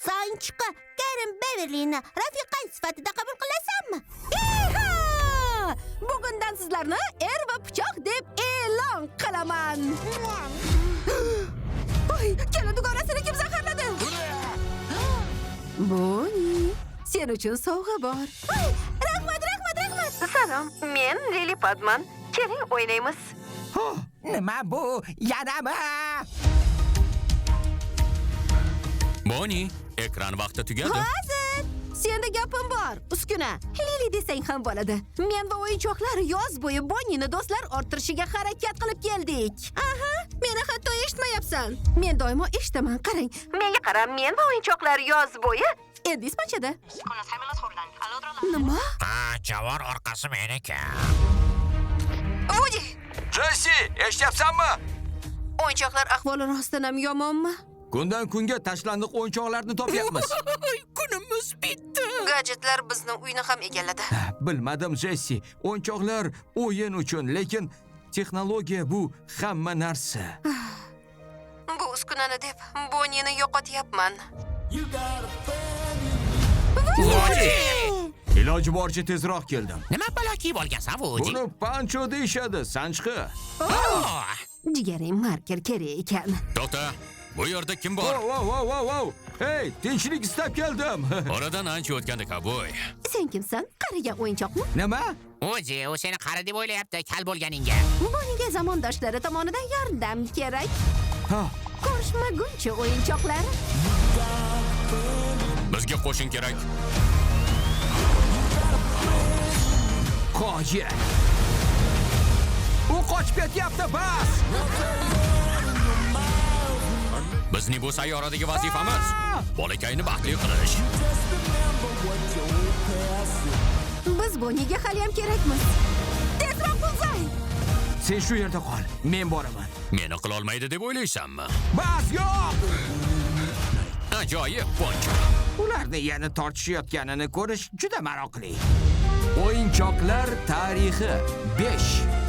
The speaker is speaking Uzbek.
Sanchqi Karen Beverlini rafiqang sifatida qabul qilasanmi? Iha! Bugundan sizlarni er va pichoq deb e'lon qilaman. Voy, kelin dugonasini kim zaharladi? Boni, sen uchun sovg'a bor. Voy, rahmat, rahmat, rahmat. Salom, men Lili Padman. Keling o'ynaymiz. Nima bu? Yanami? Boni, ekran vaqti tugadi. Hozir. Senda gapim bor. Uskuna. Lili desang ham bo'ladi. Men va o'yinchoqlar yoz bo'yi Bonini do'stlar orttirishiga harakat qilib keldik. Aha, meni hatto eshitmayapsan. Men doimo eshitaman, qarang. Menga qara, men va o'yinchoqlar yoz bo'yi endi ispanchada. Nima? Ha, javor orqasi meniki. Vudi, Jessi, eshityapsanmi? o'yinchoqlar ahvoli rostdan ham yomonmi? Kundan kunga tashlandiq o'yinchoqlarni topyapmiz. Kunimiz bitdi. Gadjetlar bizni uyni ham egalladi. Bilmadim, Jessi. O'yinchoqlar o'yin uchun, lekin texnologiya bu hamma narsa. Bu uskunani deb Bonini yo'qotyapman. Iloji boricha tezroq keldim. Nima balo kiyib olgansan, Vudi? Buni pancho deyishadi, sanchqi. Oh! Jigaring marker kerak ekan. To'xta, bu yerda kim bor? Wow, wow, wow, wow, wow. Hey, tinchlik istab keldim. Oradan ancha o'tgandi, kovboy. Sen kimsan? Qarigan o'yinchoqmi? Nima? O'zi, u seni qari deb o'ylayapti, kal bo'lganingga. Boniga zamondoshlari tomonidan yordam kerak. Ha, Ko'rishmaguncha o'yinchoqlar. Bizga qo'shin kerak. qoya. U qochib ketyapti, bas. Bizning bu sayyoradagi vazifamiz bolakayni baxtli qilish. Biz Boniga haliyam kerakmiz. Tezroq Bullseye! Sen shu yerda qol, men boraman. Meni qilolmaydi deb o'ylaysanmi? Bas, yo'q! Ajoyib, Poncho. Ularni yana tortishayotganini ko'rish juda maroqli. O'yinchoqlar tarixi 5.